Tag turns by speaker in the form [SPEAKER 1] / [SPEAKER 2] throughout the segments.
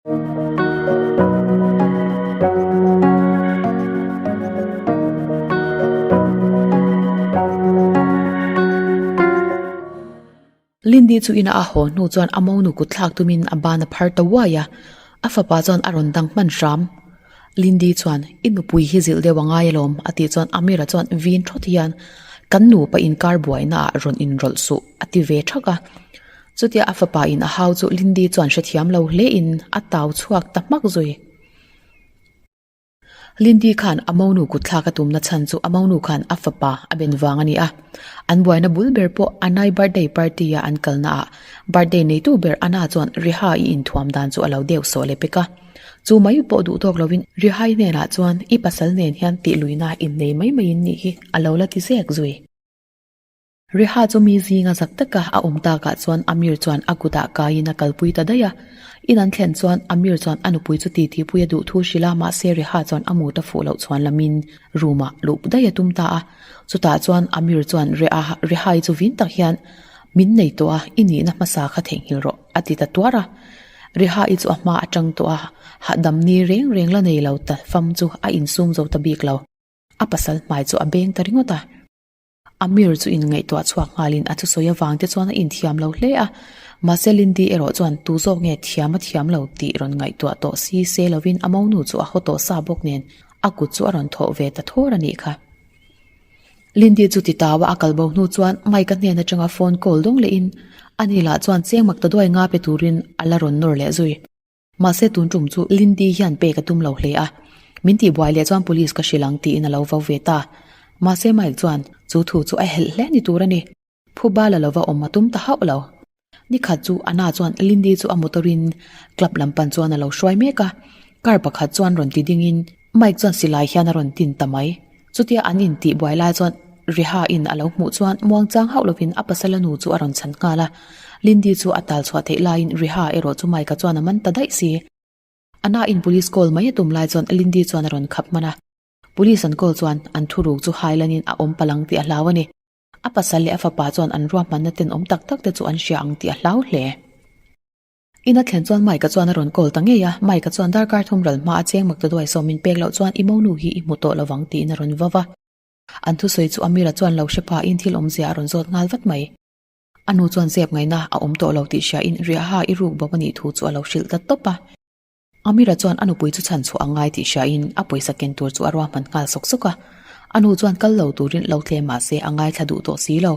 [SPEAKER 1] Lindy chu ina a haw hnu chuan a monu kut thlak tumin a ban a phar ta uai a, a fapa chuan a rawn dang hman hram. Lindy chuan, I nupui hi zilh deuh a ngai alawm, a tih chuan Amira chuan vin thawt hian, Kan nupa inkar buaina ah rawn inrawlh suh, a ti ve thak a. Chutia a fapa in a hau chu Lindy chuan hrethiam lo hle in a tau chhuak ta hmak zui. Lindy khan a monu kut thlak a tumna chhan chu a monu khan a fapa a ben vang a ni a. An buaina bul ber pawh Anai birthday party a an kalna ah birthday neitu ber Ana chuan Riha i inthuam dan chu a lo deuh sawh leh pek a. Chu mai pawh duh tawk lovin Rihai hnenah chuan i pasal nen hian tihluina innei mai mai in nih hi a lo la ti zek zui. Reha chu mi zinga zak taka a awm takah chuan Amir chuan a kutah kaiin a kalpui ta daih a. In an thlen chuan Amir chuan a nupui chu titipui a duh thu hrilh a, mahse Reha chuan a mut a fuh loh chhuan lamin room ah luh daih a tum ta a. Chutah chuan Amir chuan Rehai chu vin tak hian min nei tawh a, i nihna hmasa kha theihnghilh rawh a ti ta tuar a. Rehai chu a hma atang tawh a, hahdam ni reng reng la nei lo ta fam chu a insum zo ta bik lo. A pasal hmai chu a beng ta ringawt a. Amir chu inngaihtuah chhuak nghalin a thusawi avang te chuan a inthiam lo hle a, mahse Lindy erawh chuan tu zawk nge thiam a thiam lo tih rawn ngaihtuah tawh si se lovin a monu chu a haw tawh sa bawk nen a kut chu a rawn thawh ve ta thawr a nih kha. Lindy chu ti tau a a kalbo hnu chuan Mike-a hnen atanga phone call dawng lehin ani lah chuan cheng mak ta duai nga pe turin a la rawn nawr leh zui. Mahse tun tum chu Lindy hian pek a tum lo hle a, min tihbuai leh chuan police ka hrilh ang tiin a lo vo ve ta. Mahse Mike chuan chu thu chu a helh hle ni tur a ni. Phu bal a lova awm a tum ta hauh lo. Nikhat chu Anna chuan Lindy chu a motor in club lam pan chuan a lo hruai mek a, car pakhat chuan rawn ti ding in Mike chuan silai hian a rawn tin ta mai. Chutia an intihbuai lai chuan Reha in a lo hmuh chuan muangchang hauh lovin a pasala nu chu a rawn chhan nghal a. Lindy chu a tal chhuah theih laiin Reha erawh chu Mike-a chuan a man ta daih si. A na in police call mai a tum lai chuan Lindy chuan a rawn khap hman a. Police an call chuan an thuruk chu hailanin a awm palang tih a hlau a ni. A pasal leh a fapa chuan an ruahmanna tenawm tak tak te chu an hria ang tih a hlau hle. In a thlen chuan Mike-a chuan a rawn call ta ngei a, Mike-a chuan darkar thum ral hma a cheng mak ta duai sawmin pek loh chuan i monu hi i hmu tawh lovang tiin a rawn vau a. An thusawi chu Amira chuan lo hre phahin thil awmzia a rawn zawt nghal vat mai. A nu chuan zep ngaihna a awm tawh lo tih hriain riaha i ruk bawk a nih thu chu a lo hrilh ta tawp a. Amira chuan a nupui chu chhan chhuah a ngai tih hriain a pawisa ken tur chu a ruahman nghal sawk sawk a. A nu chuan kal lo turin lo thlem mahse a ngaithla duh tawh si lo.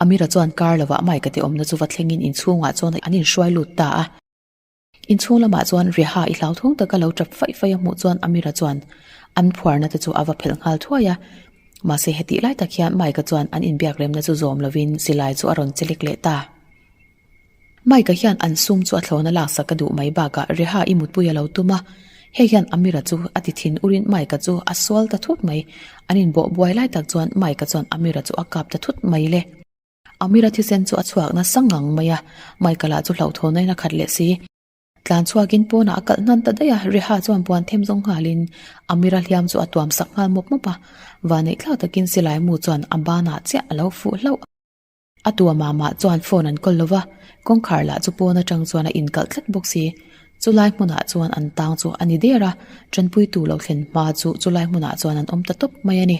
[SPEAKER 1] Amira chuan kar lovah Mike-a te awmna chu va thlengin inchhungah chuan an inhruai lut ta a. Inchhung lamah chuan Reha i hlauthawng taka lo tap faih faih a hmuh chuan Amira chuan an phuarna te chu a va phelh nghal thuai a. Mahse hetih lai tak hian Mike-a chuan an inbiak remna chu zawm lovin silai chu a rawn che lek leh ta. Mike-a hian an sum chu a thlawna laksak a duh mai bakah Reha i mutpui a lo tum a, hei hian Amira chu a ti thin urin Mike-a chu a sual ta thut mai. An inbawh buai lai tak chuan Mike-a chuan Amira chu a kap ta thut mai le. Amira thisen chu a chhuak nasa ngang mai a, Mike-a lah chu hlauhthawn ain a khat leh si. Tlan chhuakin pawnah a kalh hnan ta daih a, Reha chuan puan them zawng nghalin Amira hliam chu a tuam sak nghal mawp mawp a, vanneih thlak takin silai mu chuan a banah chiah a lo fuh hlauh. A tua mah mah chuan phone an kawl lova, kawngkhar lah chu pawn atang chuan a inkalh tlat bawk si. Chulai hmunah chuan an tang chu a ni der a, tanpuitu lo thlen hma chu chulai hmunah chuan an awm ta tawp mai a ni.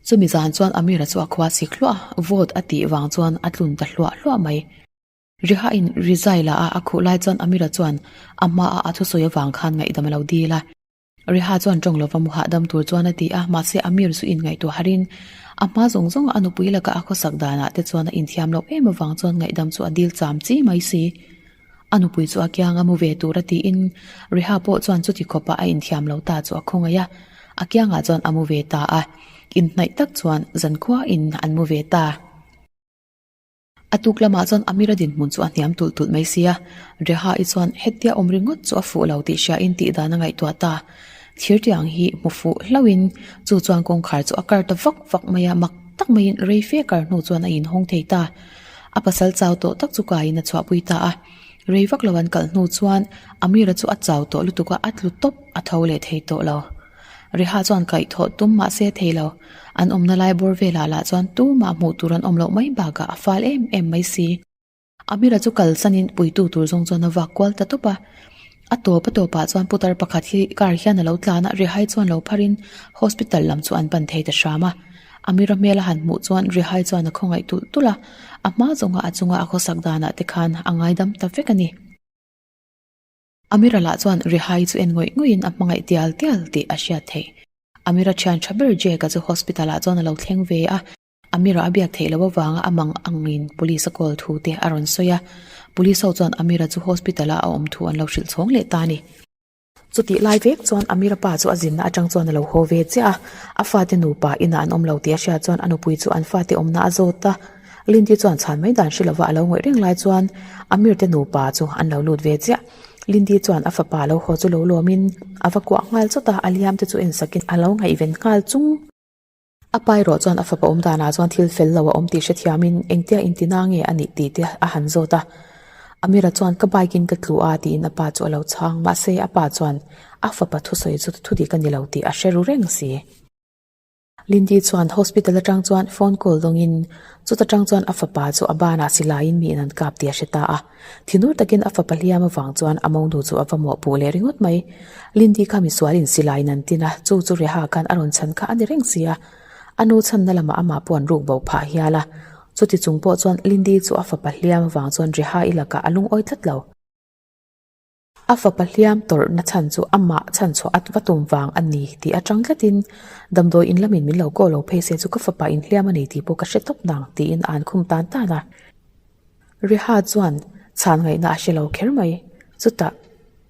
[SPEAKER 1] Chumi zan chuan Amira chu a khua sik hluah a, vote a tih vang chuan a tlun ta hluah hluah mai. Rihain rizai la a a khuh lai chuan Amira chuan a hmaah a thusawi avang khan ngaihdam a lo dil a. Reha chuan tawng lova mu hahdam tur chuan a ti a, mahse Amir chu inngaihtuah harin a hma zawng zawng a nupui laka a khawsak danah te chuan a inthiam loh em avang chuan ngaihdam chu a dil cham chi mai si. A nupui chu a kianga mu ve tur a tiin Reha pawh chuan chuti khawpa a inthiam lo ta chu a khawngaih a, a kiangah chuan a mu ve ta a, inhnaih tak chuan zankhua in an mu ve ta. A tuk lamah chuan Amira dinhmun chu a hniam tulh tulh mai sia, Reha-i chuan hetia awm ringawt chu a fuh lo tih hriain tih dan a ngaihtuah ta. Thir tiang hi hmu fuh hlauhin chu chuan kawngkhar chu a kar ta vak vak mai a, mak tak maiin rei fe kar hnu chuan a inhawng thei ta. A pasal chau tawh tak chu kaiin a chhuahpui ta a. Rei vak lo an kalh hnu chuan Amira chu a chau tawh lutuk a, a tlu tawp a tho leh thei tawh lo. Reha chuan kaih thawh tum mah se thei lo. An awmna lai bawr velah lah chuan tumah hmuh tur an awm loh mai bakah a fal em em mai si. Amira chu kalsanin puitu tur zawng chuan a vak kual ta tawp a. A tawp a tawpah chuan putar pakhat hi car hian a lo tlan a, Rihai chuan lo pharin hospital lam chu an pan thei ta hram a. Amira hmel a han hmuh chuan Rihai chuan a khawngaih tulh tulh a, a hma zawnga a chunga a khawsak danah te khan a ngaidam ta vek a ni. Amira lah chuan Rihai chu en ngawih ngawih in a hmangaih tial tial tih a hriat theih. Amira thian tha ber Jake-a chu hospital ah chuan a lo thleng ve a. Amira a biak theih loh avanga a mang angin police a call thu te a rawn sawi a, police ho chuan Amira chu hospital a a awm thu an lo hrilh chhawng leh ta a ni. Chutih lai vek chuan Amira pa chu a zinna atang chuan a lo haw ve chiah a, a fate nupa inah an awm lo tih a hriat chuan a nupui chu an fate awmna a zawt a, Lindy chuan chhan mai dan hre lova a lo ngawih reng lai chuan Amir te nupa chu an lo lut ve chiah. Lindy chuan a fapa lo haw chu lo lawmin a va kuah nghal chawt a, a liam te chu ensakin a lo ngaihven nghal chung. A pa erawh chuan a fapa awm danah chuan thil fel lo a awm tih hrethiamin engtia intina nge a nih tih te a han zawt a. Amira chuan ka bike in ka tlu a tiin a pa chu a lo chhang mahse a pa chuan a fapa thusawi chu thudik a ni lo tih a hre ru reng si. Lindy chuan hospital atang chuan phone call dawngin chuta tang chuan a fapa chu a banah silaiin miin an kap tih a hre ta a. Thinur takin a fapa hliam avang chuan a monu chu a va mawhpuh leh ringawt mai. Lindy kha misual in silai in an tin a, chu chu Reha khan a rawn chhan kha a ni reng si a. A nu chhanna lamah amah pawh an ruk bo phah hial a. Chuti chung pawh chuan Lindy chu a fapa hliam avang chuan Reha i lakah a lungawi tlat lo. A fapa hliam tawrhna chhan chu amah chhan chhuah a va tum vang a ni tih atang tlatin damdawi in lamin min lo kaw lo phei se chu ka fapa in hliam a nei tih pawh ka hre tawp nang tiin a an khum tan tan a. Reha chuan chhan ngaihna a hre lo kher mai. Chutah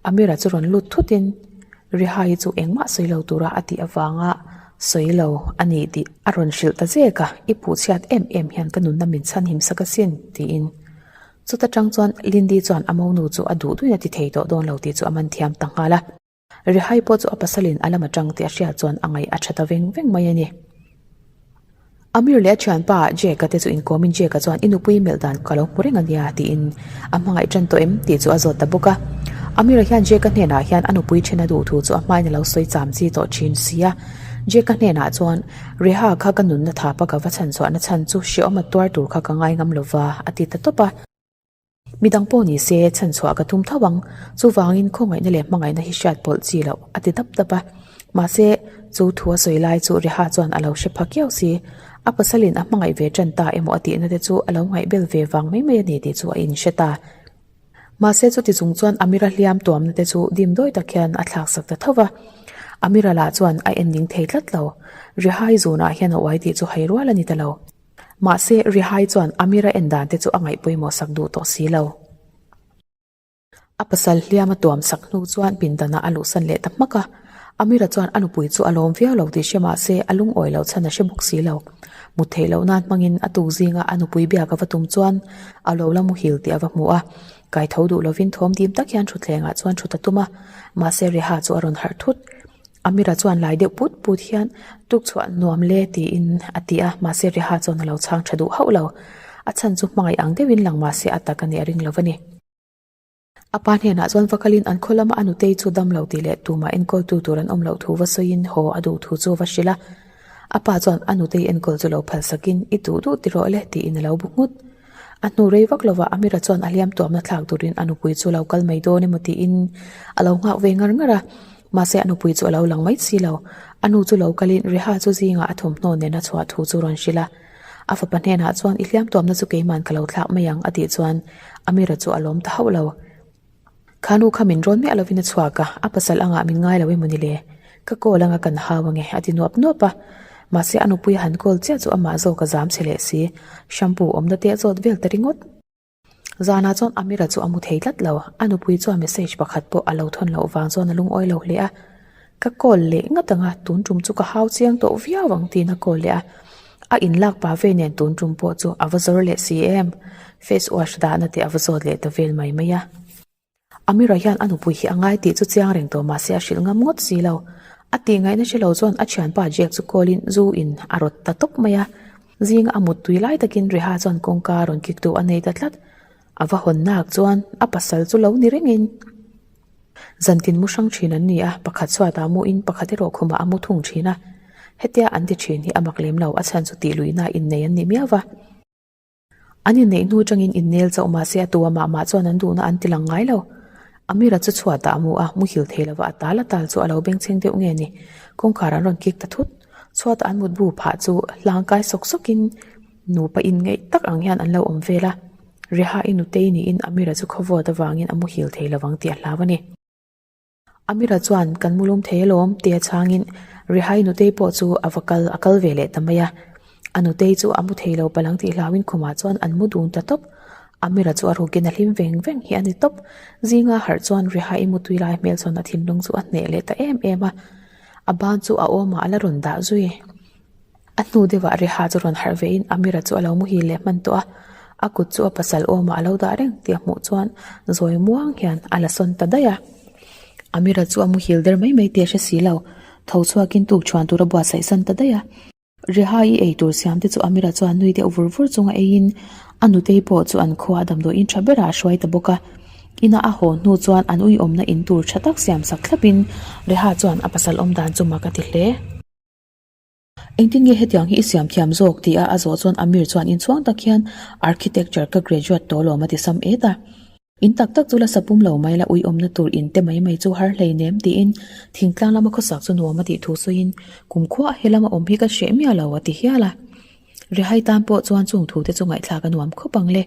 [SPEAKER 1] Amira chu rawn lut thutin Reha hi chu engmah sawi lo tura a tih avanga sawi lo a ni tih a rawn hrilh ta zek a, i puhchhiat em em hian ka nunna min chhan himsak asin tiin. Chuta tang chuan Lindy chuan a monu chu a duh duhin a ti thei tawh dawn lo tih chu a man thiam ta nghal a. Rihai pawh chu a pasalin a lam atang tih a hriat chuan a ngaih a tha ta veng veng mai a ni. Amir leh a thianpa Jake-a te chu inkawmin Jake-a chuan i nupui melh dan ka lo hmu reng a nia tiin a hmangaih tan tawh em tih chu a zawt ta bawk a. Amir-a hian Jake-a hnenah hian a nupui then a duh thu chu a hmain a lo sawi cham chi tawh thin si a. Jake-a hnenah chuan Reha kha ka nunna thapa ka va chhan chhuahna chhan chu hreawm a tuar tur kha ka ngai ngam lo va, a ti ta tawp a. Midang pawh ni se chhan chhuah ka tum tho ang, chuvangin khawngaihna leh hmangaihna hi hriat pawlh chi loh, a ti dap dap a. Mahse, chu thu a sawi lai chu Reha chuan a lo hre pha kiau si. A pasalin a hmangaih ve tan ta emaw a tihna te chu a lo ngaihbel ve vang mai mai a ni tih chu a inhre ta. Mahse chuti chung chuan Amira hliam tuamna te chu dim dawi tak hian a thlak sak ta tho va. Amira lah chuan a en ning thei tlat lo. Rihai zunah hian a uai tih chu hai rual a ni ta lo. Mahse Rihai chuan Amira en dan te chu a ngaih pawimawh sak duh tawh si lo. A pasal hliam a tuam sak hnu chuan pindanah a luhsan leh ta hmak a. Amira chuan a nupui chu a lawm viau lo tih hre mahse a lungawi loh chhan a hre bawk si lo. Mut theih loh nan hmangin a tuk zinga a nupui biak a va tum chuan a lo la muhil tih a va hmu a. Kai tho duh lovin thawm dim tak hian thutthlengah chuan thut a tum a, mahse Reha chu a rawn harh thut. Amira chuan lai deuh put put hian tuk chhuah nuam le tiin a ti a, mahse Reha chuan a lo chhang tha duh hauh lo. A chhan chu hmangaih ang deuhin lang mahse a tak a nih a ring lo a ni. A pa hnenah chuan va kalin an khaw lama a nutei chu dam lo tih leh tumah enkawltu tur an awm loh thu va sawiin haw a duh thu chu va hrilh a. A pa chuan a nutei enkawl chu lo phal sakin i duh duh ti rawh le tiin a lo bu nghut. A hnu rei vak lovah Amira chuan a hliam tuamna thlak turin a nupui chu lo kal mai dawn emaw tiin a lo nghak ve ngar ngar a. Mahse a nupui chu a lo lang mai si lo. A nu chu lo kalin Reha chu zingah a thawmhnaw nen a chhuah thu chu rawn hrilh a. A fapa hnenah chuan i hliam tuamna chu keiman ka lo thlak mai ang a tih chuan Amira chu a lawm ta hauh lo. Kha nu kha min rawn miah lovin a chhuak a, a pasal angah min ngai lo emaw ni le? Ka call anga kan hau ange a ti nuap nuap a. Mahse a nupui a han call chiah chu amah zawk a zam chhe leh si, shampoo awmna te a zawt vel ta ringawt. Zanah chuan Amira chu a mu thei tlat lo, a nupui chuan message pakhat pawh a lo thawn loh vang chuan a lungawi lo hle a. Ka call leh ngat ang a, tun tum chu ka hau chiang tawh viau ang tiin a call leh a. A inlak pa ve nen tun tum pawh chu a va zawr leh si em, face wash dahna te a va zawt leh ta vel mai mai a. Amira hian a nupui hi a ngai tih chu chiang reng tawh mahse a hrilh ngam ngawt si lo. A tih ngaihna hre lo chuan a thianpa Jack chu call in zu in a rawt ta tawp mai a. Zinga a muttui lai takin Reha chuan kawngka rawn kik tu a nei ta tlat. A va hawn nak chuan a pasal chu lo ni rengin zantin mu hrang thin an ni a, pakhat chhuatah mu in pakhat erawh khumah a mu thung thin a. Hetia an ti thin hi a mak lem lo, a chhan chu tih luihna innei an ni miau va. An inneih hnu atangin innel chauh mahse a tu amah mah chuan an duhna an ti lang ngai lo. Amira chu chhuatah a mu a, muhil thei lova a tal a tal chu a lo bengchheng deuh nge ni. Kawngkhar an rawn kik ta thut. Chhuatah an mutbu phah chu hlang kai sawk sawkin nupa inngeih tak ang hian an lo awm vel a. Reha i nutei niin Amira chu khawvawt avangin a muhil thei lovang tih a hlau a ni. Amira chuan kan mu lum thei alawm tia chhangin Rihai nutei pawh chu a va kal a kal ve leh ta mai a. A nutei chu a mu thei lo palang tih hlauin khumah chuan an mu dun ta tawp. Amira chu a rukin a hlim veng veng hi a ni tawp. Zinga harh chuan Rihai mutui lai hmel chuan a thinlung chu a hneh leh ta em em a. A ban chu a awmah a la rawn dah zui. A hnu deuhah Reha chu rawn harh vein Amira chu a lo muhil leh hman tawh a, a kut chu a pasal awmah a lo dah reng tih a hmuh chuan zawi muang hian a la sawn ta daih a. Amira chu a muhil der mai mai tih a hre si lo, tho chhuakin tuk chhuan tur a buatsaih san ta daih a. Reha i ei tur siam te chu Amira chuan nui deuh vur vur chunga eiin a nutei pawh chu an khuaa damdawiin tha berah a hruai ta bawk a. Ina a haw hnu chuan an uiawmna in tur tha tak siam sak thlapin Reha chuan a pasal awmdan chu mak a ti hle. Engtin nge hetiang hi i siam thiam zawk tih a a zawh chuan Amir chuan inchhuang tak hian Architecture ka graduate tawh lawm a ti sam et a. In tak tak chu la sa pum lo mai la uiawmna tur in te mai mai chu har hlei nem tiin thingtlang lama khawsak chu nuam a tih thu sawiin kumkhua he lama awm hi ka hreh miah lo a ti hial a. Rihai tan pawh chuan chung thu te chu ngaihthlak a nuam khawp ang le.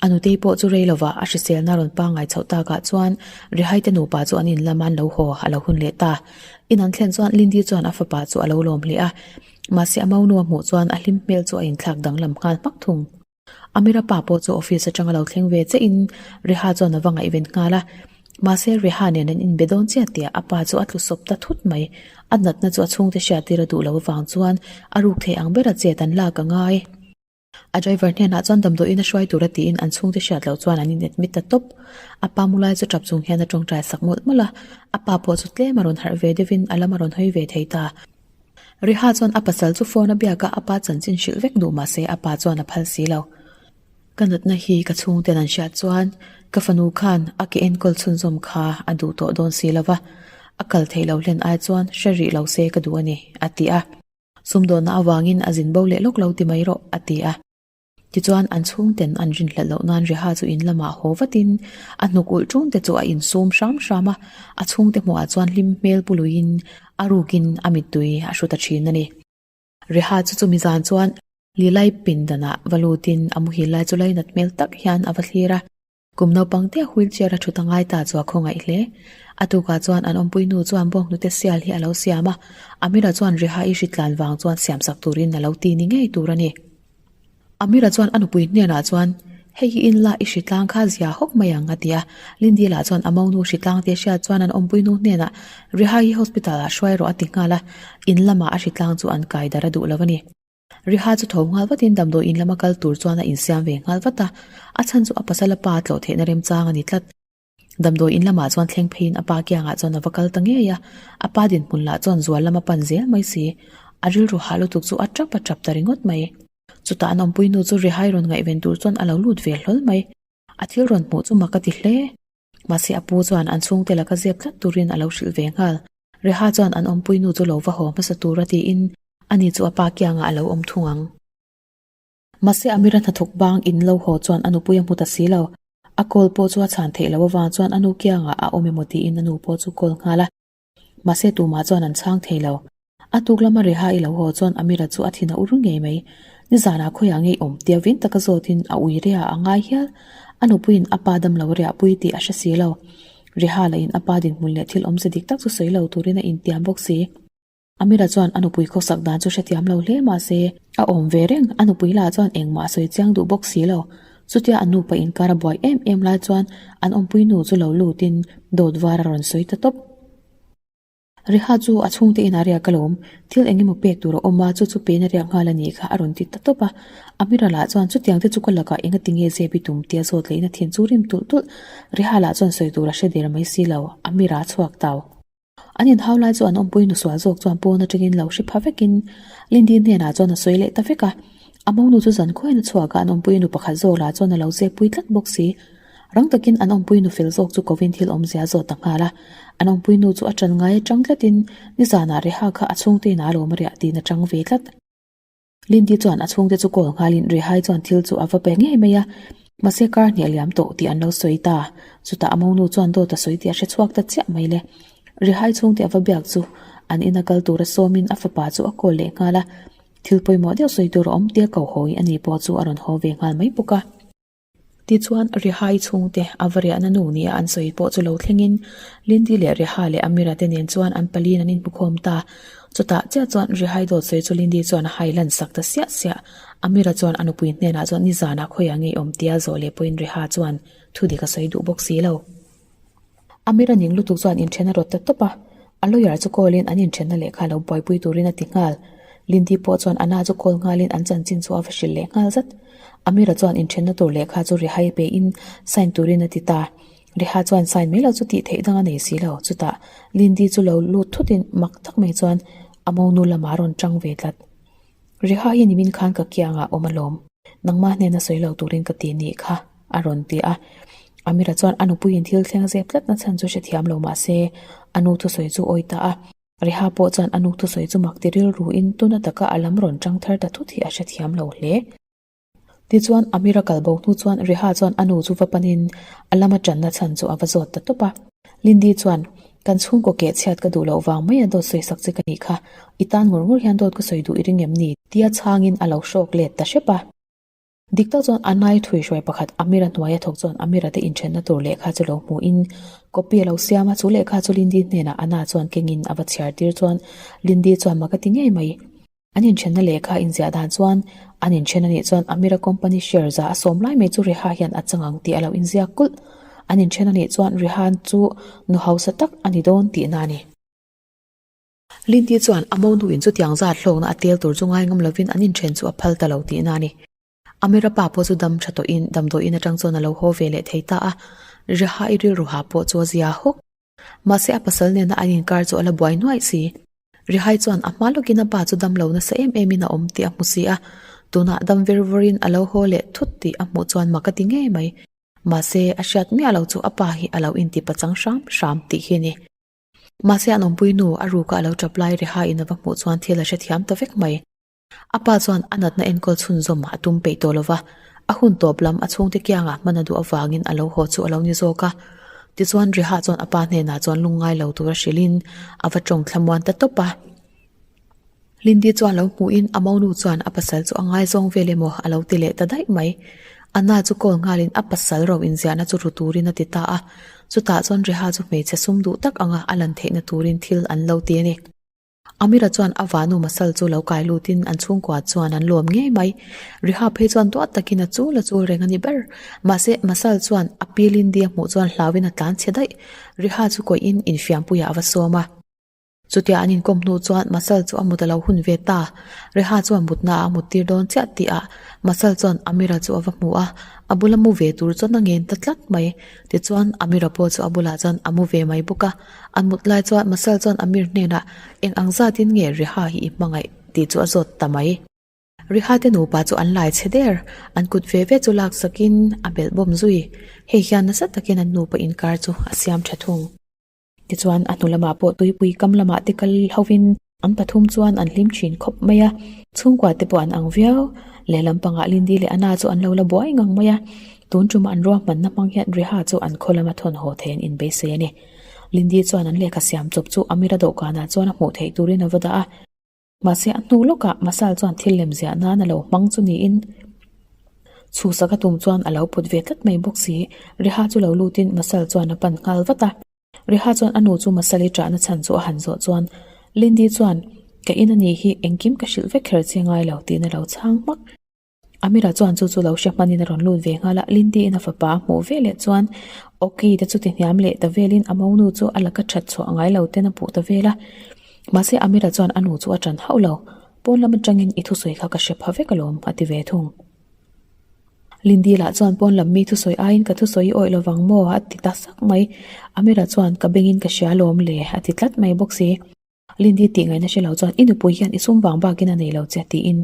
[SPEAKER 1] A nutei pawh chu rei lovah a hriselna rawn pangngai chhoh takah chuan Rihai te nupa chu an in lama an lo haw a lo hun leh ta. In an thlen chuan Lindy chuan a fapa chu a lo lawm hle a, mahse a monu a hmuh chuan a hlim hmel chu a inthlak danglam nghal hmak thung. Amira pa pawh chu office atanga lo thleng ve chiah in Reha chuan a va ngaihven nghal a, mahse Reha nen an inbe dawn chiah tih a pa chu a tlu sawp ta thut mai. A natna chu a chhungte hriattir a duh loh avang chuan a ruk thei ang bera chet an lak a ngai. A driver hnenah chuan damdawiin a hruai tur a tiin an chhungte hriat loh chuan an in admit ta tawp. A pa mu lai chu tap chung hian a tawngtai sak mawlh mawlh a, a pa pawh chu tlem a rawn harh ve deuhin a lam a rawn hawi ve thei ta. Riha chuan a pasal chu phone a biak a, a pa chanchin hrilh vek duh mahse a pa chuan a phal si lo. Ka natna hi ka chhungten an hriat chuan ka fanu khan a ke enkawl chhunzawm kha a duh tawh dawn si lo va, a kal theih lo hlen ai chuan hre rih lo se ka duh a ni, a ti a. Sumdawnna avangin a zin bo leh lawk lo ti mai rawh, a ti a. Tichuan, an chhungten an rinhlelh loh nan Reha chu in lamah haw vatin a hnuk ulh ṭungte chu a insum hram hram a, a chhungte hmuhah chuan hlim hmel pu luiin a rukin a mittui a hru ta ṭhin a ni. Reha chu chumi zan chuan Lilai pindanah va lutin a muhil lai chu lainat hmel tak hian a va thlir a. Kum naupang te wheelchair a thut a ngai ta chu a khawngaih hle. A tukah chuan an awmpui nu chuan bawnghnute sial hi a lo siam a, Amira chuan Reha i hritlan vang chuan siamsak turin a lo ti ni ngei tur a ni. Amira chuan a nupui hnenah chuan, Hei hi in la i hritlang kha zia hawk mai ang a ti a. Lindy lah chuan a monu hritlang te hriat chuan an awmpui nu hnenah Reha hi hospital ah hruai rawh a ti nghal a, in lamah a hritlang chu an kai dar a duh lo a ni. Riha chu tho nghal vatin damdawi in lama kal tur chuan a insiam ve nghal vat a, a chhan chu a pasal a pa tlawh theihna remchang a ni tlat. Damdawi in lamah chuan thleng pheiin a pa kiangah chuan a va kal ta ngei a, a pa dinhmun lah chuan zual lama pan zel mai si. A rilru hah lutuk chu a tap a tap ta ringawt mai. Chutah an awmpui nu chu Rihai rawn ngaihven tur chuan a lo lut ve hlawl mai. A thil rawn hmuh chu mak a ti hle. Mahse a pu chuan an chhungte laka zep tlat turin a lo hrilh ve nghal. Reha chuan an awmpui nu chu lo va haw hmasa tura tiin ani chu a pa kiangah a lo awm thung ang. Mahse Amira hnathawk bang in lo haw chuan a nupui a hmu ta si lo. A call pawh chu a chhan theih loh avang chuan a nu kiangah a awm emaw tiin a nu pawh chu call nghal a. Mahse tumah chuan an chhang thei lo. A tuk lama Reha i lo haw chuan Amira chu a thin a ur ngei mai. Nizanah khawiah ngei awm tia vin taka zawtin a ui riah a ngai hial. A nupuiin a pa damlo riahpui tih a hre si lo. Reha lahin a pa dinhmun leh thil awmze dik tak chu sawi lo turin a intiam bawk si. Amira chuan a nupui khawsak dan chu hrethiam lo hle mahse a awm ve reng. A nupui lah chuan engmah a sawi chiang duh bawk si lo. Chutia an nupa inkar a buai em em lai chuan an awmpui nu chu lo lutin dawt var a rawn sawi ta tawp. Reha chu a chhungte in a riak alawm, thil eng emaw pek tur a awm a, chu chu pen a riak nghal a nih kha a rawn ti ta tawp a. Amira lah chuan chutiang te chu ka lakah eng ati nge zep i tum tia zawt leh in a thin chu rim tulh tulh. Reha lah chuan sawi tur a hre der mai si lo, Amira a chhuak tau. An inhau lai chu an awmpui nusual zawk chuan pawn atangin lo hre pha vekin Lindy hnenah chuan a sawi leh ta vek a. A monu chu zan khuaiin a chhuak a, an awmpui nu pakhat zawk lah chuan a lo zep pui tlat bawk si. Rang takin an awmpui nu fel zawk chu kovin thil awmzia a zawt ta nghal a. An awmpui nu chu a ṭan ngai aṭang tlatin nizanah Reha kha a chhungte inah a lawm a riah tiin a ṭang ve tlat. Lindy chuan a chhungte chu call nghalin Rehai chuan thil chu a va pe ngei mai a. Mahse kar hnih a liam tawh tih an lo sawi ta. Chutah a monu chuan dawt a sawi tih a hre chhuak ta chiah mai le. Rihai chhungte a va biak chu an ina kal tura sawmin a fapa chu a call leh nghal a. Thil pawimawh deuh sawi tur a awm tia ko hawi a ni pawh chu a rawn haw ve nghal mai bawk a. Tichuan Rihai chhungte a va riahna nu nia an sawi pawh chu lo thlengin Lindy leh Riha leh Amira te nen chuan an paliin an inhmukhawm ta. Chutah chiah chuan Rihai dawt sawi chu Lindy chuan a hai lan sak ta siah siah. Amira chuan a nupui hnenah chuan nizanah khawiah ngei awm tia zawh leh pawhin Riha chuan thu dik a sawi duh bawk si lo. Amira ning lutuk chuan inthen a rawt ta tawp a, a lawyer chu call in an inthenna lehkha lo buaipui turin a ti nghal. Lindy pawh chuan Anna chu call nghalin an chanchin chu a va hrilh leh nghal zat. Amira chuan inthenna tur lehkha chu Rihai pe in sign turin a ti ta. Riha chuan sign mai lo chu tih theih dang a nei si lo. Chutah Lindy chu lo lut thutin mak tak mai chuan a monu lamah a rawn tang ve tlat. Riha hi nimin khan ka kiangah awm alawm, nangmah hnena sawi lo turin ka ti nih kha, a rawn ti a. Amira chuan a nupuiin thil thleng zep tlatna chhan chu hrethiam lo mah se, a nu thusawi chu awi ta a. Riha pawh chuan a nu thusawi chu mak ti rilruin tuna taka a lam rawn tang thar ta thut hi a hrethiam lo hle. Tichuan, Amira kal bo hnu chuan Riha chuan a nu chu va panin a lama tanna chhan chu a va zawt ta tawp a. Lindy chuan, Kan chhungkaw keh chhiat ka duh loh vang mai a dawt sawi sak che ka nih kha, i tan ngur ngur hian dawt ka sawi duh i ring em ni? Tia chhangin a lo hrawk let ta hrep a. Dik tak chuan a nai thui hruai pakhat Amira hnuaia thawk chuan Amira te inthenna tur lehkha chu lo hmuhin copy a lo siam a, chu lehkha chu Lindy hnenah a na chuan kengin a va chhiar tir chuan Lindy chuan mak a ti ngei mai. An inthenna lehkha inziah dan chuan an inthen a nih chuan Amira company share za a sawm lai mai chu Reha hian a chang ang tih a lo inziak kulh. An inthen a nih chuan Rehan chu nu hausa tak a ni dawn tihna a ni. Lindy chuan a monu in chutiang zat hlawkna a tel tur chu ngai ngam lovin an inthen chu a phal ta lo tihna a ni. Amira pa pawh chu dam tha tawhin damdawiin atang chuan a lo haw ve leh thei ta a, Reha i rilru ha pawh chu a zia hawk. Mahse a pasal nena an inkar chu a la buai nuaih si. Rihai chuan a hma lawkin a pa chu dam lo nasa em emin a awm tih a hmu si a, tunah dam ver vawrin a lo haw leh thut tih a hmuh chuan mak a ti ngei mai. Mahse a hriat miah lo chu a pa hi a lo inti pachang hram hram tih hi a ni. Mahse an awmpui nu a ruka a lo tap lai Rihaiin a va hmuh chuan thil a hrethiam ta vek mai. A pa chuan a natna enkawl chhunzawm a tum peih tawh lova, a hun tawp lam a chhungte kiangah hman a duh avangin a lo haw chu a lo ni zawk a. Tichuan Riha chuan a pa hnenah chuan lungngai lo tura hrilhin a va tawng thlamuan ta tawp a. Lindy chuan lo hmuhin a monu chuan a pasal chu a ngaizawng vel emaw a lo ti leh ta daih mai. Anna chu call nghalin a pasal ro inziahna chu ru turin a ti ta a. Chutah chuan Riha chu hmeichhe sum duh tak anga a lan theihna turin thil an lo ti a ni. Amira chuan a vanu masal chu lo kai lutin an chhungkua chuan an lawm ngei mai. Riha phei chuan duat takin a chul a chul reng a ni ber. Mahse, masal chuan a pi Lindy a hmuh chuan hlauin a tlan chhe daih. Riha chu koihin infiampuiah a va sawm a. Chutia an inkawm hnu chuan masal chu a mut a lo hun ve ta. Riha chuan mutnaah a mut tir dawn chiah tihah masal chuan Amira chu a va hmu a, a bula mu ve tur chuan a ngen ta tlat mai. Tichuan, Amira pawh chu a bulah chuan a mu ve mai bawk a. An mut lai chuan Masal chuan Amir hnenah eng ang zatin nge Riha hi i hmangaih tih chu a zawt ta mai. Riha te nupa chu an lai chhe der, an kut ve ve chu laksakin a belh bawm zui. Hei hian nasa takin an nupa inkar chu a siam tha thung. Tichuan a hnu lamah pawh tuipui kam lamah te kal hovin An pathum chuan an hlim thin khawp mai a, chhungkua te pawh an ang viau. Lehlam pangah Lindy leh Anna chu an lo la buai ngang mai a, tun ṭuma an ruahmanna hmang hian Reha chu an khaw lama thawn haw thei an inbeisei a ni. Lindy chuan an lehkha siam chawp chu Amira dawhkanah chuan a hmuh theih turin a va dah a, mahse a hnu lawkah Masal chuan thil lem ziah nan a lo hmang chu niin chhuhsak a tum chuan a lo put ve tlat mai bawk si. Reha chu lo lutin Masal chuan a pan nghal vat a. Reha chuan a nu chu Masali ṭahna chhan chu a han zawh chuan Lindy chuan Ka in a nih hi engkim ka hrilh vek kher che ngai lo tiin a lo chhang hmak. Amira chuan chu chu lo hre hmanin a rawn lut ve nghal a, Lindy in a fapa a hmuh ve leh chuan Oki te chu ti hniam leh ta velin a monu chu a laka ṭhat chhuah ngai lo ten a puh ta vel a. Mahse Amira chuan a nu chu a ṭan hauh lo, Pawn lam aṭangin i thusawi kha ka hre pha vek alawm a ti ve thung. Lindy lah chuan pawn lam mi thusawi aiin ka thusawi i awih lovang maw a ti ta sak mai. Amira chuan ka bengin ka hria lawm le a ti tlat mai bawk si. Lindy tih ngaihna hre lo chuan i nupui hian i sum vang bakin a nei lo che tiin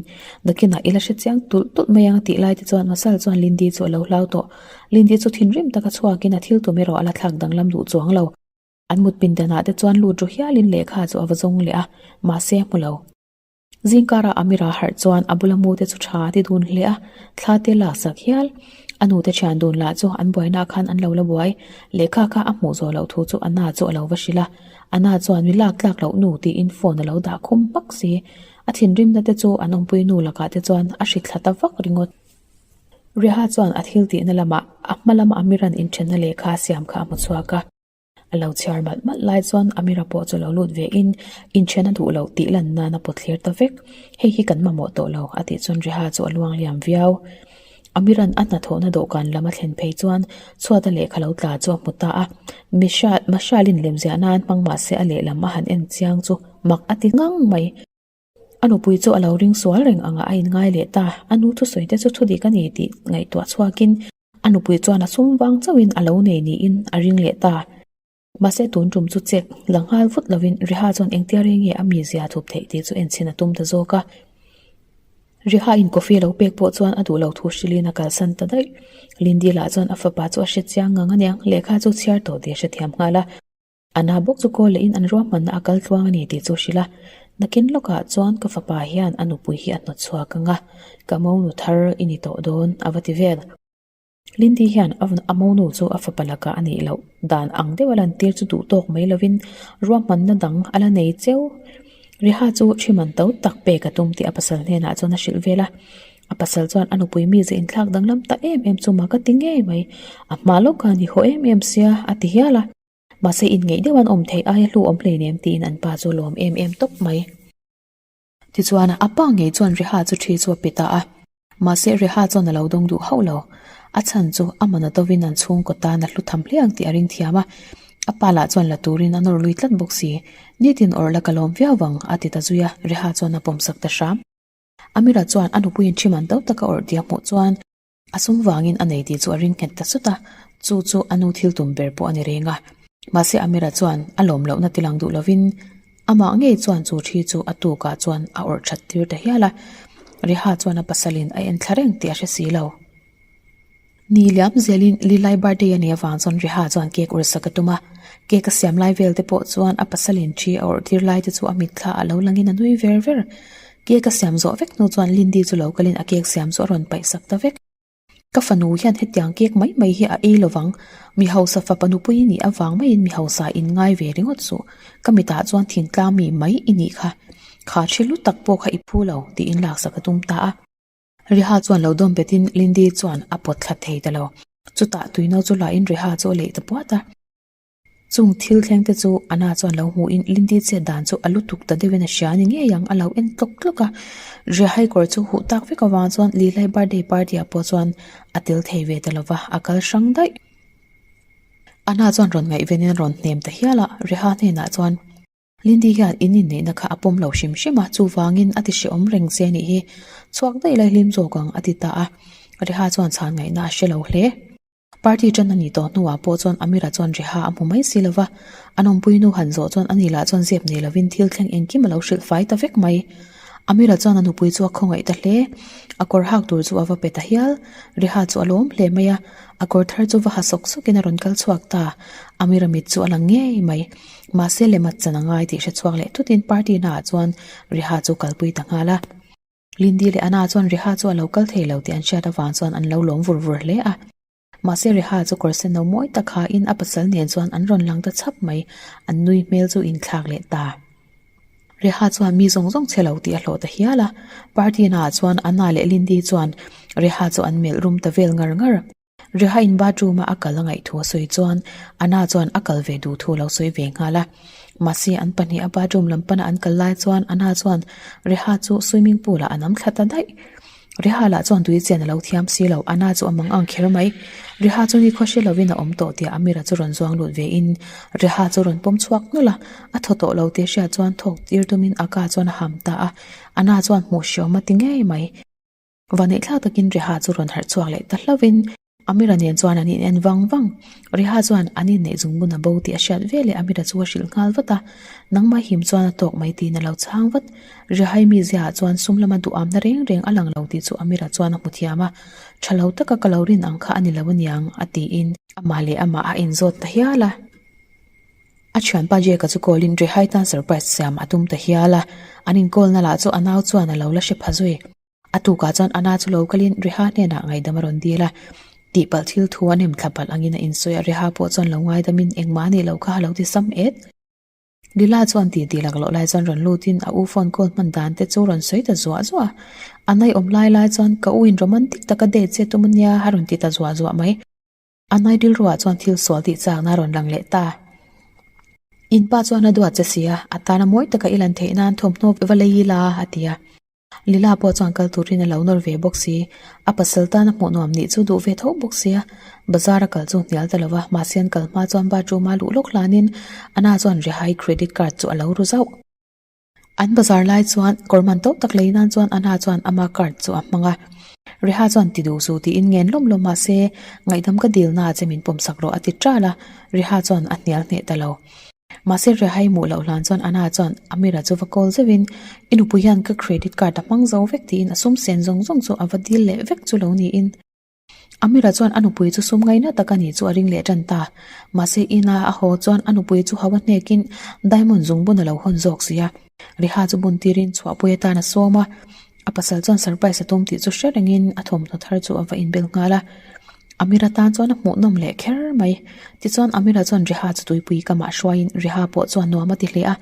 [SPEAKER 1] nakinah i la hre chiang tulh tulh mai ang a tih lai te chuan Masal chuan Lindy chu a lo hlau tawh. Lindy chu thinrim taka chhuakin a thil tum erawh a la thlak danglam duh chuang lo. An mut pindanah te chuan lut ru hialin lehkha chu a va zawng leh a, mahse a hmu lo. Zingkarah Amira harh chuan a bula mute chu tha a ti dun hle a, thla te laksak hial. A nute thian dun lah chu an buainaah khan an lo la buai. Lehkha kha a hmuh zawh loh thu chu Anna chu a lo va hrilh a. Anna chuan mi lak tlak loh nu tiin phone a lo dah khum hmak si. A thinrimna te chu an awmpui nu lakah te chuan a hri thla ta vak ringawt. Reha chuan a thil tihna lamah a hma lama Amiran inthenna lehkha a siam kha a hmu chhuak a. A lo chhiar malh malh lai chuan Amira pawh chu lo lut ve in inthen a duh loh tih lan nan a pawt thlir ta vek. Hei hi kan mamawh tawh lo a tih chuan Reha chu a luang liam viau. Amiran a hnathawhna dawhkan lam a thlen phei chuan chhuata lehkha lo tla chu a hmu ta a. Mishal Mashalin lemziah nan hmang mah se a lehlam a han en chiang chu mak a ti ngang mai. A nupui chu a lo ring sual reng anga a inngai leh ta. A nu thusawi te chu thudik a ni tih ngaihtuah chhuakin A nupui chuan a sum vang chauhin a lo nei niin a ring leh ta. Mahse tun tum chu check la nghal vut lovin Riha chuan engtia rei nge a mizia thup theih tih chu enchhin a tum ta zawk a. Riha in coffee a lo pek pawh chuan a duh lo thu hrilhin a kalsan ta daih. Lindy lah chuan a fapa chu a hre chiang ngang aniang, lehkha chu chhiar tawh tih a hrethiam nghal a. A na bawk chu kawl lehin an ruahmanna a kal tluang a ni tih chu hrilh a, nakin lawkah chuan ka fapa hian a nupui hi a hnawt chhuak ang a, ka monu thar i ni tawh dawn a va ti vel. Lindy hian a monu chu a fapa lakah a nih loh dan ang deuh a lantir chu duh tawk mai lovin ruahmanna dang a la nei cheu. Riha chu thi man to tak pek a tum tih a pasal hnenah chuan a hrilh vel a, a pasal chuan a nupui mi ze inthlak danglam ta em em chu mah ka ti ngei mai, a hma lawkah ni haw em em sia a ti hial a. Mahse inngeih deuh an awm theih aia hlu awm hleinem tiin an pa chu lawm em em tawp mai. Tichuan a pa ngei chuan Reha chu thi chu a pe ta a. Mahse Reha chuan a lo dawng duh hauh lo. A chhan chu a man a tovin an chhungkaw tan a hlu tham hle ang tih a ring thiam a. A pa lah chuan la turin a nawr lui tlat bawk si. Nitin awrh la ka lawm viau vang a ti ta zui a, Reha chuan a pawmsak ta hram. Amira chuan a nupuiin thi man to taka awrh tih a hmuh chuan A sum vangin a nei tih chu a ring nghet ta sut a, chu chu a nu thil tum ber pawh a ni reng a. Mahse Amira chuan a lawm lohna ti lang duh lovin amah ngei chuan chu thi chu a tukah chuan a awrh that tir ta hial a. Reha chuan a pasalin a en thla reng tih a hre si lo. Ni liam zelin Lilai birthday a nih avang chuan Reha chuan cake awrh sak a tum a. Cake a siam lai vel te pawh chuan a pasalin thi a awrh tir lai te chu a mitthla a lo langin a nui ver ver. Cake a siam zawh vek hnu chuan Lindy chu lo kalin a cake siam chu a rawn paih sak ta vek. Ka fanu hian hetiang cake mai mai hi a ei lovang, mi hausa fapa nupui i nih avang maiin mi hausa in ngai ve ringawt suh, ka mitah chuan thintlang mi mai i nih kha, kha thi lu tak pawh kha i phu lo tiin laksak a tum ta a. Riha chuan lo dawm betin Lindy chuan a pawt thla thei ta lo. Chutah tuino chu lain Riha chu a leih ta puat a. Chung thil thleng te chu Anna chuan lo hmuhin Lindy chet dan chu a lutuk ta deuhin a hria a ni ngei ang, a lo en tlawk tlawk a. Riahai kawr chu huh tak vek avang chuan Lilai birthday party ah pawh chuan a tel thei ve ta lova, a kal hrang daih. Anna chuan rawn ngaihvenin a rawn hnem ta hial a, Riha hnenah chuan, Lindy hian in inneihna kha a pawm lo hrim hrim a, chuvangin a ti hrehawm reng che a nih hi, chhuak daih lai hlim zawk ang a ti ta a. Riha chuan chhan ngaihna a hre lo hle. Party ṭan a nih tawh hnuah pawh chuan Amira chuan Reha a hmu mai si lo va, an awmpui nu han zawh chuan ani lah chuan zep nei lovin thil thleng engkim a lo hrilh fai ta vek mai. Amira chuan a nupui chu a khawngaih ta hle. A kawr hak tur chu a va pe ta hial. Reha chu a lawm hle mai a, a kawr thar chu va ha sawk sawkin a rawn kal chhuak ta. Amira mit chu a lang ngei mai. Mahse lem a chan a ngai tih hre chhuak leh thutin party naah chuan Reha chu kalpui ta nghal a. Lindy leh Anna chuan Reha chu a lo kal thei lo tih an hriat avang chuan an lo lawm vur vur hle a. Mahse Reha chu kawr sen no mawi tak hain a pasal nen chuan an rawn lang ta chhap mai, an nui hmel chu inthlak leh ta. Reha chuan mi zawng zawng che lo tih a hlawh ta hial a, party naah chuan Anna leh Lindy chuan Reha chu an melh rum ta vel ngar ngar. Reha in bathroom a a kal a ngaih thu a sawi chuan Anna chuan a kal ve duh thu a lo sawi ve nghal a. Mahse an pahnih a bathroom lam pana an kal lai chuan Anna chuan Reha chu swimming pool ah a nam thla ta daih. Reha lah chuan tui chian a lo thiam si lo, Anna chu a mang ang kher mai. Reha chu ni khaw hre lovin a awm tawh tih Amira chu rawn zuang lut ve in Reha chu rawn pawm chhuak nawlh a, a thaw tawh lo tih hriat chuan thawk tir tumin a ka chuan a ham ta a, Anna chuan hmuh hriawm a ti ngei mai. Vaneih thlak takin Reha chu rawn harh chhuak leh ta hlauhin Amira nen chuan an in en vang vang. Reha chuan an inneih zungbun a bo tih a hriat veleh Amira chu a hrilh nghal vat a, nangmah him chuan a tawk mai tiin a lo chhang vat. Rehai mizia ah chuan sum lama duhamna reng reng a lang lo tih chu Amira chuan a hmu thiam a, tha lo taka ka lo rin ang kha a ni lo aniang a tiin amah leh amah a inzawt ta hial a. A thianpa Jake-a chu call in Rehai tan surprise siam a tum ta hial a, an inkawl na lah chu a nau chuan a lo la hre pha zui. A tukah chuan Anna chu lo kalin Reha hnenah ngaihdam a rawn dil a. Tihpalh thil thu a nem thla palh angin a insawi a, Reha pawh chuan lo ngaidamin engmah a nih loh kha a lo ti sam et. Lila chuan ti ti lak loh lai chuan rawn lutin a u phone call hman dan te chu rawn sawi ta zuah zuah a. A naiawm lai lai chuan ka u in romantic taka date che tum ania a rawn ti ta zuah zuah mai. A nai rilruah chuan thil sual tih chakna a rawn lang leh ta. In pa chuan a duat che si a, a tana mawi taka i lan theih nan thawmhnaw va lei ila a ti a. Lila pawh chuan kal turin a lo nawr ve bawk si. A pasal tana hmuh nuam nih chu duh ve tho bawk sia. Bazar a kal chu hnial ta lo va, mahse an kal hma chuan bathroom a luh lawk hlanin Anna chuan Rihai credit card chu a lo ru zauh. An bazar lai chuan kawr man tawp tak lei nan chuan Anna chuan ama card chu a hmang a. Reha chuan ti duh suh tiin ngen lawm lawm mahse ngaihdam ka dilna che min pawm sak rawh a ti ṭal a, Reha chuan a hnial hneh ta lo. Mahse Rehai hmuh loh hlan chuan Anna chuan Amira chu va call zeuhin i nupui hian ka credit card a hmang zo vek tiin a sum sen zawng zawng chu a va dil leh vek chu lo niin. Amira chuan a nupui chu sum ngaina tak a nih chu a ring leh tan ta. Mahse ina a haw chuan a nupui chu hau a hnekin diamond zungbun a lo hawn zawk si a. Reha chu bun tirin chhuahpui atan a sawm a, a pasal chuan surprise a tum tih chu hre rengin a thawmhnaw thar chu a va inbel nghal a. Amira tan chuan a hmuhnawm leh kher mai. Tichuan Amira chuan Reha chu tuipui kamah hruaiin Reha pawh chuan nuam a ti hle a.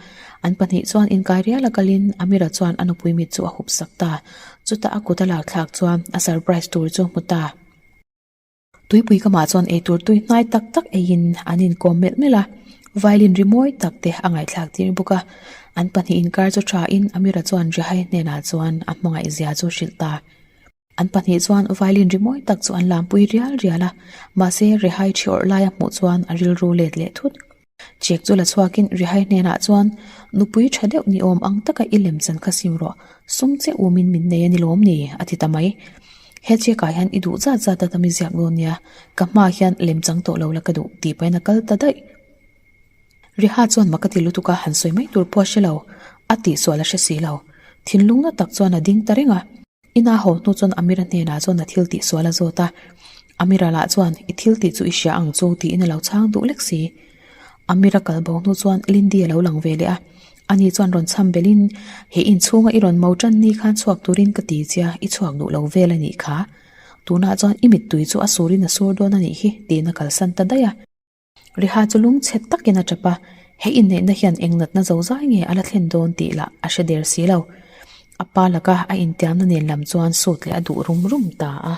[SPEAKER 1] An pahnih chuan inkai rial a kalin Amira chuan a nupui mit chu a hup sak ta. Chutah a kut a lak thlak chuan a surprise tur chu hmu ta. Tuipui kamah chuan eitur tui hnai tak tak eiin an inkawm melh melh a, violin ri mawi tak te a ngaihthlak tir bawk a. An pahnih inkar chu thain Amira chuan Rihai hnenah chuan a hmangaih zia chu hrilh ta. An pahnih chuan violin ri mawi tak chu an lampui rial rial a, mahse Rihai thi awrh laia hmuh chuan a rilru let leh thut. Chek chu la chhuakin Rihai hnenah chuan, Nupui tha deuh ni awm ang taka i lem chan kha sim rawh, sum che umin min nei a ni lawm ni? a ti ta mai. He chekah hian i duh zat zat a tam i ziak dawn nia, ka hmaah hian lem chang tawh lo la ka duh tih pahin a kal ta daih. Riha chuan mak a ti lutuk a, han sawi mai tur pawh a hre lo, a tihsual a hre si lo. Thinlung na tak chuan a ding ta reng a. Ina haw hnu chuan Amira hnenah chuan a thil tih sual a zawt a, Amira lah chuan i thil tih chu i hria ang chu tiin a lo chhang duh lek si. Amira kal bo hnu chuan Lindy a lo lang ve leh a, ani chuan rawn chham belhin he inchhunga i rawn mo tan ni khan chhuak turin ka ti che a, i chhuak duh lo vel a nih kha. Tunah chuan i mittui chu a surin a sur dawn a nih hi tiin a kalsan ta daih a. Riha chu lungchhe takin a tap a, he inneihna hian eng natna zo zai nge a la thlen dawn tih lah a hre der si lo. A pa laka a intiamna nen lam chuan sut leh a duh rum rum ta a.